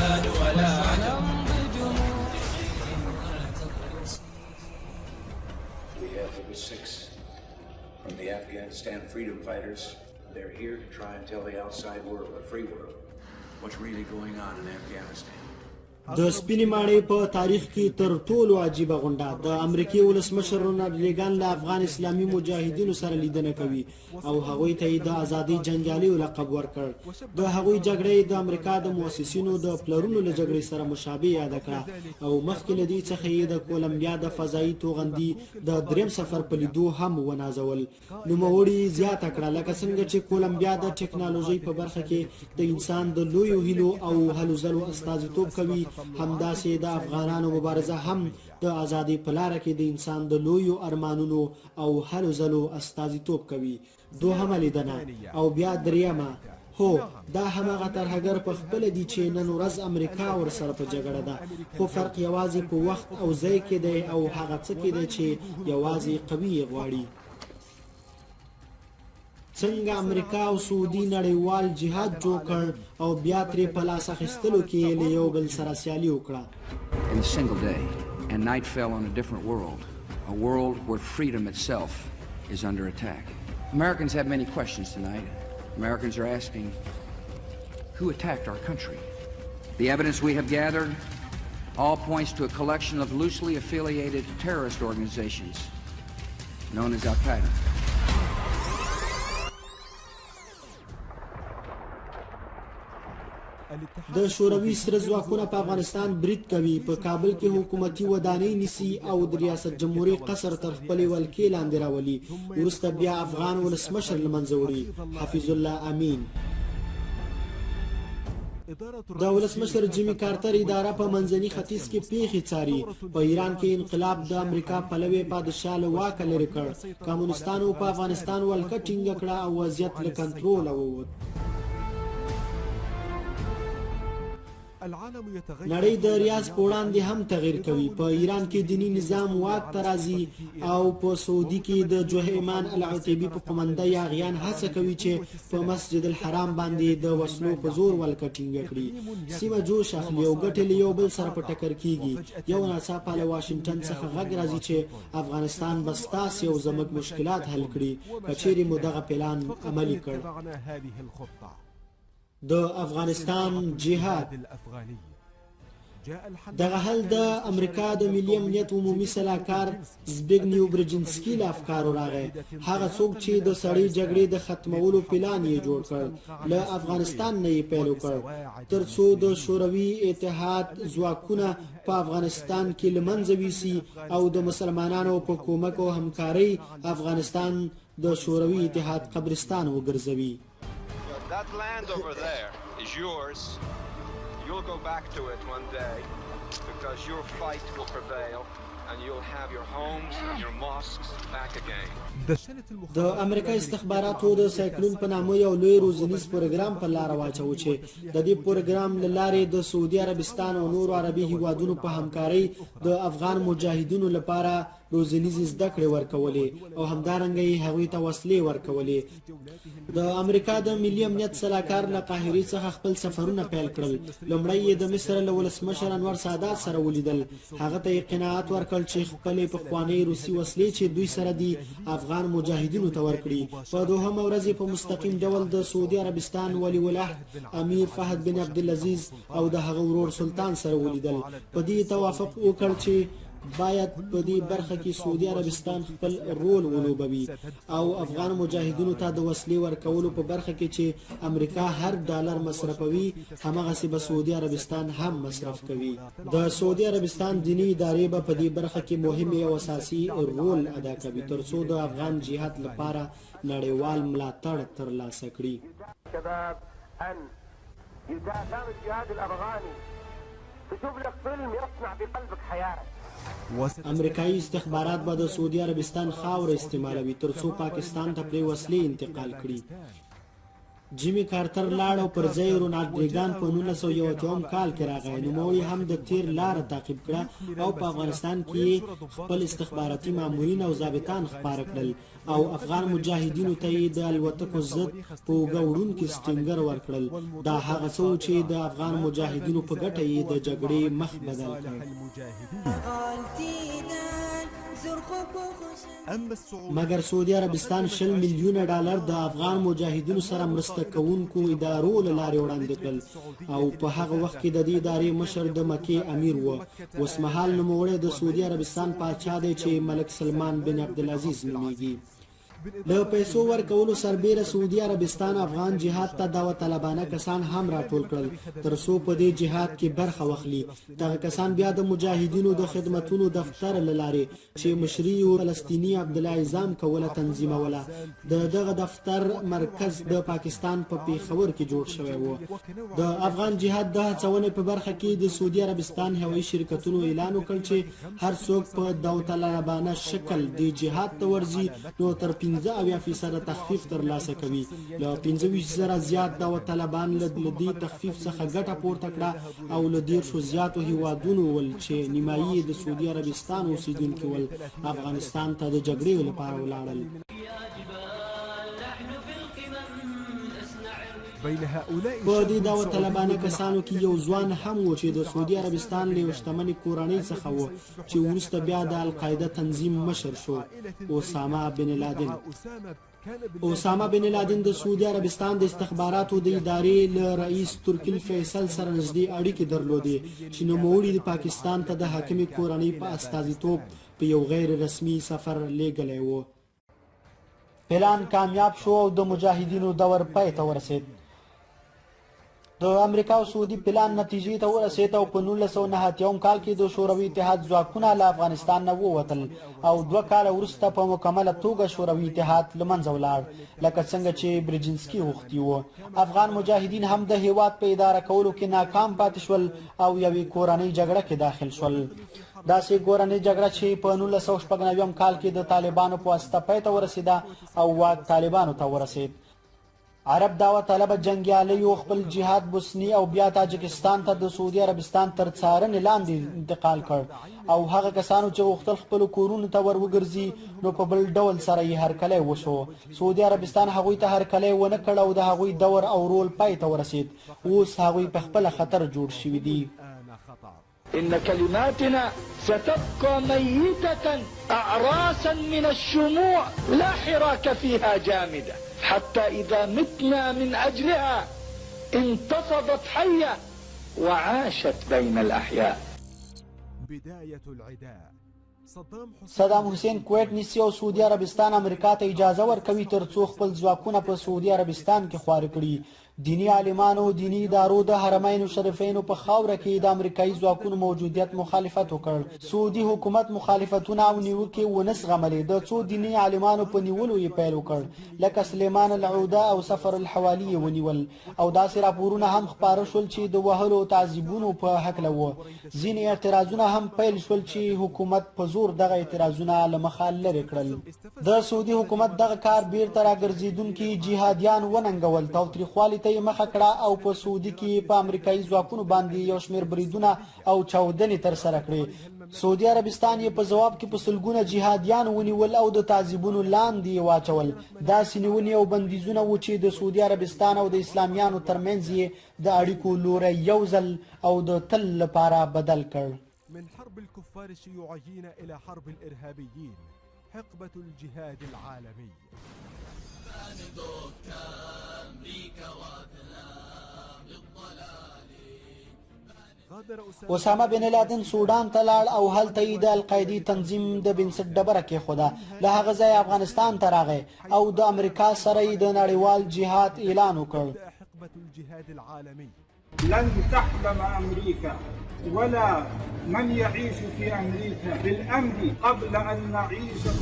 الآن ولا عجب. We have over six from the Afghanistan freedom fighters. They're here to try and tell the outside world, the free world, what's really going on in Afghanistan. د سپینې ماڼۍ په تاریخ کې تر ټولو عجیبه غونډه، د امریکې ولسمشر رونالډ ریګان له افغان اسلامي مجاهدینو سره لیدنه کوي او هغوی ته یې د ازادۍ جنګیالیو لقب ورکړ. د هغوی جګړه یې د امریکا د موسسینو د پلرونو له جګړې سره مشابه یاده کړه او مخکې له دې څخه یې د کولمبیا د فضایي توغندي د دریم سفر په لیدو هم ونازول. نوموړي زیاته کړه، لکه څنګه چې کولمبیا د ټکنالوژۍ په برخه کې د انسان د لویو هیلو او هلو ځلو استازیتوب کوي، همداسې د افغانانو مبارزه هم د ازادۍ په لاره کې د انسان د لویو ارمانونو او هلو ځلو استازیتوب کوي. دوهمه لیدنه او بیا دریمه. هو، دا هماغه ترهګر په خپله دي چې نن ورځ امریکا ورسره په جګړه ده، خو فرق یوازې په وخت او ځای کې دی او هغه څه کې دی چې یوازې قوي یې غواړي. څنګه امریکا او سعودي نړیوال جهاد جوړ کړ او بیا ترې په لاس اخیستلو کې یې له یو بل سره سیالي وکړه. In a single day, and night fell on a different world, a world where freedom itself is under attack. Americans have many questions tonight. Americans are asking, who attacked our country? The evidence we have gathered all points to a collection of loosely affiliated terrorist organizations known as Al Qaeda. د شوروي سره ځواکونه په افغانستان برید کوي، په کابل کې حکومتي ودانۍ نیسي او د ریاست جمهوري قصر تر خپلې ولکې لاندې راولي، وروسته بیا افغان ولسمشر له منځه وړي، حفیظ الله امین. د ولسمشر جیمي کارتر اداره په منځني ختیځ کې پیښې څاري. په ایران کې انقلاب د امریکا پلوی پادشاه له واکه لرې کړ، کمونستانو په افغانستان ولکه ټینګه کړه او وضعیت له کنتروله ووت. نړۍ د ریاض په وړاندې هم تغیر کوي. په ایران کې دیني نظام واک ته راځي او په سعودي کې د جوهیمان العتیبي په قومنده یاغیان هڅه کوي چې په مسجد الحرام باندې د وسلو په زور ولکه ټینګه کړي. سیمه جوش اخلي او ګټې له یو بل سره په ټکر کیږي. یو ناڅاپه له واشنګټن څخه غږ راځي چې افغانستان به ستاسې او زموږ مشکلات حل کړي که چیرې مو دغه پلان عملي کړ. د افغانستان جهاد. دغه حل د امریکا د ملي امنیت عمومي سلاکار زبیګنیو برجنسکي له افکارو راغی، هغه څوک چې د سړې جګړې د ختمولو پلان یې جوړ کړ، له افغانستان نه یې پیل وکړ، ترڅو د شوروي اتحاد ځواکونه په افغانستان کې له منځه ویسي او د مسلمانانو په کومک او همکارۍ افغانستان د شوروي اتحاد قبرستان وګرځوي. That land over there is yours. You'll go back to it one day because your fight will prevail and you'll have your homes and your mosques back again. د امریکا استخباراتو د سایکلون په نامه یو لوی روزنیز پروګرام په لاره واچاوه چې د دې پروګرام له لارې د سعودي عربستان او نورو عربي هیوادونو په همکارۍ د افغان مجاهدینو لپاره روزنیزې زده کړې ورکولې او همدارنګه یې هغوی ته وسلې ورکولې. د امریکا د ملي امنیت سلاکار له قاهرې څخه خپل سفرونه پیل کړل. لومړی یې د مصر له ولسمشر انور سادات سره ولیدل. هغه ته یې قناعت ورکړ چې خپلې پخوانۍ روسي وسلې چې دوی سره دي افغان مجاهدینو ته ورکړي. په دوهمه ورځ یې په مستقیم ډول د سعودي عربستان ولي العهد امیر فهد بن عبدالعزیز او د هغه ورور سلطان سره ولیدل. په دې توافق وکړ چې باید په دې برخه کې سعودي عربستان خپل رول ولوبوي او افغان مجاهدینو ته د وسلې ورکولو په برخه کې چې امریکا هر ډالر مصرفوي، همغسې به سعودي عربستان هم مصرف کوي. د سعودي عربستان دیني ادارې به په دې برخه کې مهم او اساسي رول ادا کوي، ترڅو د افغان جهاد لپاره نړیوال ملاتړ ترلاسه کړي. امریکایي استخبارات به د سعودي عربستان خاوره استعمالوي ترڅو پاکستان ته پرې وسلې انتقال کړي. جیمي کارتر لاړ او پر ځای یې رونالډ ریګان په 1981 کال کې راغی. نوموړي هم د تېر لاره تعقیب کړه او په افغانستان کې یې خپل استخباراتي مامورین او ضابطان خپاره کړل او افغان مجاهدینو ته یې د الوتکو ضد په اوږه وړونکي سټینګر ورکړل. دا هغه څه وو چې د افغان مجاهدینو په ګټه یې د جګړې مخ بدل کړ. مګر سعودي عربستان 20 میلیونه ډالر د افغان مجاهدینو سره مرسته کوونکو ادارو له لارې وړاندې کړل او په هغه وخت کې د دې ادارې مشر د مکې امیر و. اوسمهال نوموړی د سعودي عربستان پاچا دی چې ملک سلمان بن عبدالعزیز نومېږي. له پیسو ورکولو سربېره سعودي عربستان افغان جهاد ته داوطلبانه کسان هم راټول کړل تر څو په دې جهاد کې برخه واخلي. دغه کسان بیا د مجاهدینو د خدمتونو دفتر له لارې چې مشري یې فلسطیني عبدالله عزام کوله تنظیموله. د دغه دفتر مرکز د پاکستان په پېښور کې جوړ شوی و. د افغان جهاد د هڅونې په برخه کې د سعودي عربستان هوايي شرکتونو اعلان وکړ چې هر څوک په داوطلبانه شکل دې جهاد ته ورځي نو تر 75 فیصده تخفیف ترلاسه کوي. له 25 زره زیات داوطلبان له دې تخفیف څخه ګټه پورته کړه او له 30 زیاتو هیوادونو ول چې نیمایي یې د سعودي عربستان اوسیدونکي ول، افغانستان ته د جګړې لپاره ولاړل. په دې داوطلبانه کسانو کې یو ځوان هم و چې د سعودي عربستان له یو شتمنې کورنۍ څخه و چې وروسته بیا د القاعده تنظیم مشر شو، اسامه بن لادن. اسامه بن لادن د سعودي عربستان د استخباراتو د ادارې له رئیس ترکي الفیصل سره نږدې اړیکې درلودې چې نوموړي د پاکستان ته د حاکمې کورنۍ په استازیتوب په یو غیر رسمي سفر لیږلی و. پلان کامیاب شو او د مجاهدینو دور پای ته ورسید. د امریکا او سعودي پلان نتیجې ته ورسید او په 1989 کال کې د شوروي اتحاد ځواکونه له افغانستان نه ووتل او 2 کاله وروسته په مکمله توګه شوروي اتحاد له منځه ولاړ، لکه څنګه چې برجنسکي غوښتي وو. افغان مجاهدین هم د هیواد په اداره کولو کې ناکام پاتې شول او یوې کورنۍ جګړه کې داخل شول، داسې کورنۍ جګړه چې په 1996 کال کې د طالبانو په واسطه پای ته ورسیده او واک طالبانو ته ورسید. عرب داوطلبه جنګیالیو خپل جهاد بوسني او بیا تاجکستان ته د سعودي عربستان تر څارنې لاندې انتقال کړ او هغه کسانو چې غوښتل خپلو کورونو ته ور وګرځي نو په بل ډول سره یې هرکلی وشو. سعودي عربستان هغوی ته هرکلی ونه کړ او د هغوی دور او رول پای ته ورسید. اوس هغوی په خپله خطر جوړ شوي دي. إن كلماتنا ستبقى ميتة أعراسا من الشموع لا حراك فيها جامدة، حتى إذا متنا من أجلها انتفضت حية وعاشت بين الأحياء. بداية العداء. صدام حسین کویټ نیسي او سعودي عربستان امریکا ته اجازه ورکوي ترڅو خپل ځواکونه په سعودي عربستان کې خواره کړي. دیني عالمانو، دیني ادارو د حرمینو شریفینو په خاوره کې د امریکایي ځواکونو موجودیت مخالفت وکړ. سعودي حکومت مخالفتونه او نیوکې ونه زغملې، د څو دیني عالمانو په نیولو یې پیل وکړ، لکه سلیمان العوده او سفر الحوالي یې ونیول او داسې راپورونه هم خپاره شول چې د وهلو او تعذیبونو په هکله وو. ځینې اعتراضونه هم پیل شول چې حکومت په زور دغه اعتراضونه له مخه لرې کړل. د سعودي حکومت دغه کار بیرته راګرځېدونکي جهادیان وننګول، تاوتریخوالي ته یې مخه کړه او په سعودي کې یې په امریکایي ځواکونو باندې یو شمېر بریدونه او چاودنې ترسره کړې. سعودي عربستان یې په ځواب کې په سلګونه جهادیان ونیول او د تعذیبونو لاندې یې واچول. داسې نیونې او بندیزونه وو چې د سعودي عربستان او د اسلامیانو ترمنځ یې د اړیکو لوری یو ځل او د تل لپاره بدل کړ. من حرب الكفار الشيوعيين إلى حرب الإرهابيين، حقبة الجهاد العالمي. اسامه بن لادن سودان ته لاړ او هلته یې د القاعدې تنظیم د بنسټ ډبره کېښوده. له هغه ځایه افغانستان ته راغی او د امریکا سره یې د نړیوال جهاد اعلان وکړ. حقبة الجهاد العالمي. لن تحلم أمريكا ولا من يعيش في أمريكا بالأمن قبل أن نعيشه.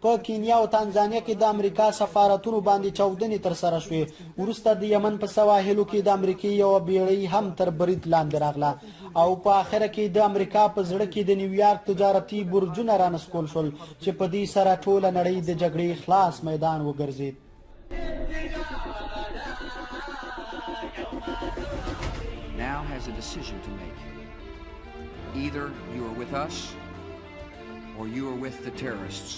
په کینیا او تانزانیا کې د امریکا سفارتونو باندې چاودنې ترسره شوې. وروسته د یمن په سواحلو کې د امریکې یوه بیړۍ هم تر برید لاندې راغله او په اخره کې د امریکا په زړه کې د نیویارک تجارتي برجونه رانسکول شول چې په دې سره ټوله نړۍ د جګړې خلاص میدان وګرځید. decision to make. Either you are with us or you are with the terrorists.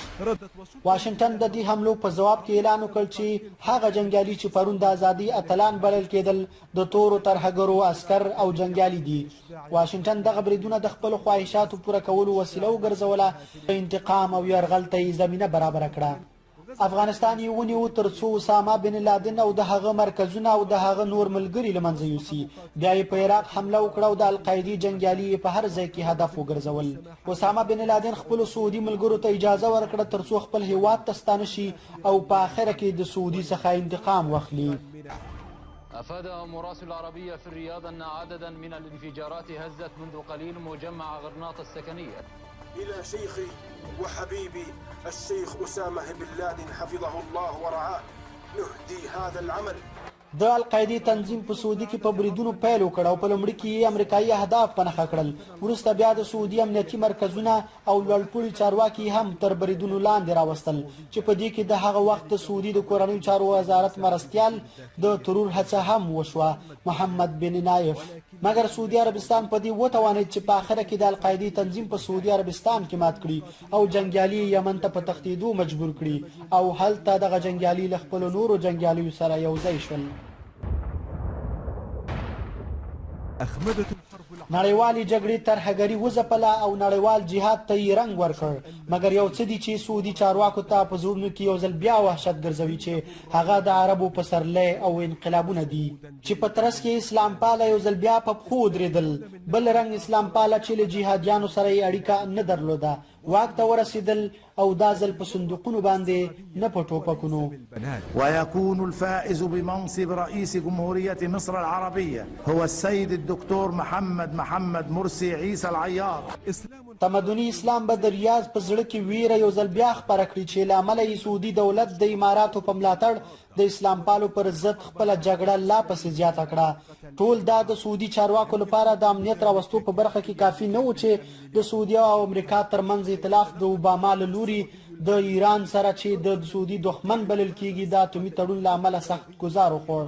واشنګټن د دې حملو په ځواب کې اعلان وکړ چې هغه جنګیالي چې پرون د ازادۍ اتلان بلل کېدل د تورو ترهګرو عسکر او جنګیالي دي. واشنګټن دغه بریدونه د خپلو خواهشاتو پوره کولو وسیله وګرځوله، انتقام او یرغل ته یې زمینه برابره کړه. افغانستان یې ونیو تر څو اسامه بن لادن او د هغه مرکزونه او د هغه نور ملګري له منځه یوسي. بیا یې په عراق حمله وکړه او د القاعدې جنګیالي یې په هر ځای کې هدف وګرځول. اسامه بن لادن خپلو سعودي ملګرو ته اجازه ورکړه تر څو خپل هیواد ته ستانه شي او په اخره کې د سعودي څخه انتقام واخلي. أفاد مراسل العربية في الرياض أن عددا من الانفجارات هزت منذ قليل مجمع غرناطة السكنية. إلى شيخي وحبيبي الشيخ أسامة بن لادن حفظه الله ورعاه نهدي هذا العمل. د القاعدې تنظیم په سعودي کې په بریدونو پیل وکړ او په لومړي کې یې امریکایي اهداف په نښه کړل. وروسته بیا د سعودي امنیتي مرکزونه او لوړپوړي چارواکي هم تر بریدونو لاندې راوستل چې په دې کې د هغه وخت د سعودي د کورنیو چارو وزارت مرستیال د ترور هڅه هم وشوه، محمد بن نایف. مګر سعودي عربستان په دې وتوانید چې په اخره کې د القاعدې تنظیم په سعودي عربستان کې مات کړي او جنګیالي یې یمن ته په تښتېدو مجبور کړي او هلته دغه جنګیالي له خپلو نورو جنګیالیو سره یو ځای شول. نړیوالې جګړې ترهګري وځپله او نړیوال جهاد ته یې رنګ ورکړ، مګر یو څه دي چې سعودي چارواکو ته په زړونو کې یو ځل بیا وحشت ګرځوي چې هغه د عربو پسرلی او انقلابونه دي چې په ترڅ کې اسلام پاله یو ځل بیا په پښو ودرېدل. بل رنګ اسلام پاله چې له جهادیانو سره یې اړیکه نه درلوده واک ته ورسېدل او دا ځل په صندوقونو باندې نه په ټوپکونو. ويكون الفائز بمنصب رئيس جمهورية مصر العربية هو السيد الدكتور محمد محمد مرسي عيسى العيار. تمدني اسلام به د ریاض په زړه کې ویره یو ځل بیا خپره کړي چې له امله یې سعودي دولت د اماراتو په ملاتړ د اسلامپالو پر ضد خپله جګړه لا پسې زیاته کړه. ټول دا د سعودي چارواکو لپاره د امنیت راوستو په برخه کې کافي نه وو چې د سعودي او امریکا تر منځ ایتلاف د اوباما له لوري د ایران سره چې د سعودي دښمن بلل کیږي د اتومي تړون له امله سخت ګوزار وخوړ.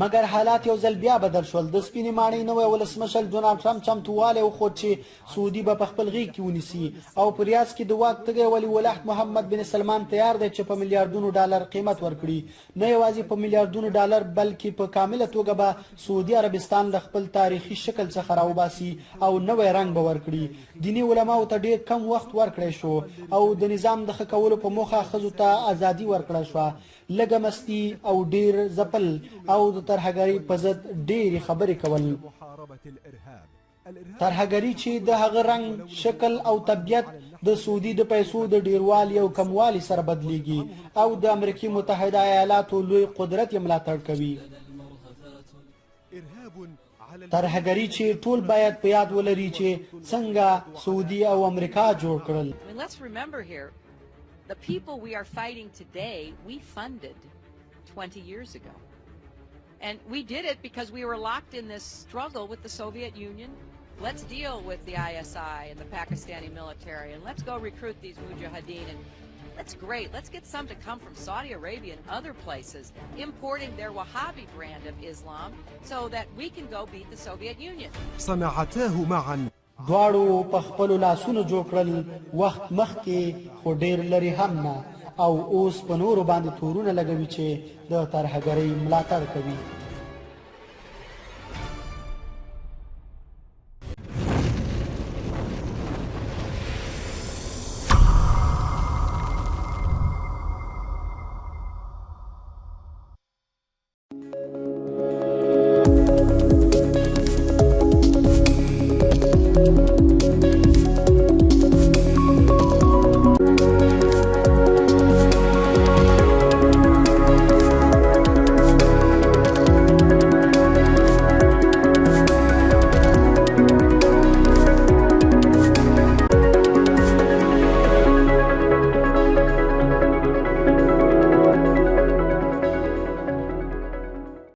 مګر حالات یو ځل بیا بدل شول. د سپینې ماڼۍ نوی ولسمشر ډونالډ ټرمپ چمتووالی وښود چې سعودي به په خپل غېږ کې ونیسي او په ریاض کې د واک تږی ولي العهد محمد بن سلمان تیار دی چې په میلیاردونو ډالر قیمت ورکړي. نه یوازې په میلیاردونو ډالر بلکې په کامله توګه به سعودي عربستان له خپل تاریخي شکل څخه راوباسي او نوی رنګ به ورکړي. دیني علماوو ته ډېر کم وخت ورکړی شو او د نظام د ښه کولو په موخه ښځو ته ازادي ورکړل شوه. لږه مستي او ډېر ځپل او د ترهګرۍ په ضد ډېرې خبرې کول. ترهګري چې د هغه رنګ، شکل او طبیعت د سعودي د پیسو د ډېروالي او کموالي سره بدلېږي او د امریکې متحده ایالاتو لوی قدرت یې ملاتړ کوي. ترهګري چې ټول باید په یاد ولري چې څنګه سعودي او امریکا جوړ کړل. The people we are fighting today, we funded 20 years ago. And we did it because we were locked in this struggle with the Soviet Union. Let's deal with the ISI and the Pakistani military, and let's go recruit these mujahideen. And that's great. Let's get some to come from Saudi Arabia and other places, importing their Wahhabi brand of Islam so that we can go beat the Soviet Union. صنعتاه معا. دواړو په خپلو لاسونو جوړ کړل، وخت مخکې خو ډېر لرې هم نه، او اوس په نورو باندې تورونه لګوي چې د ترهګرۍ ملاتړ کوي.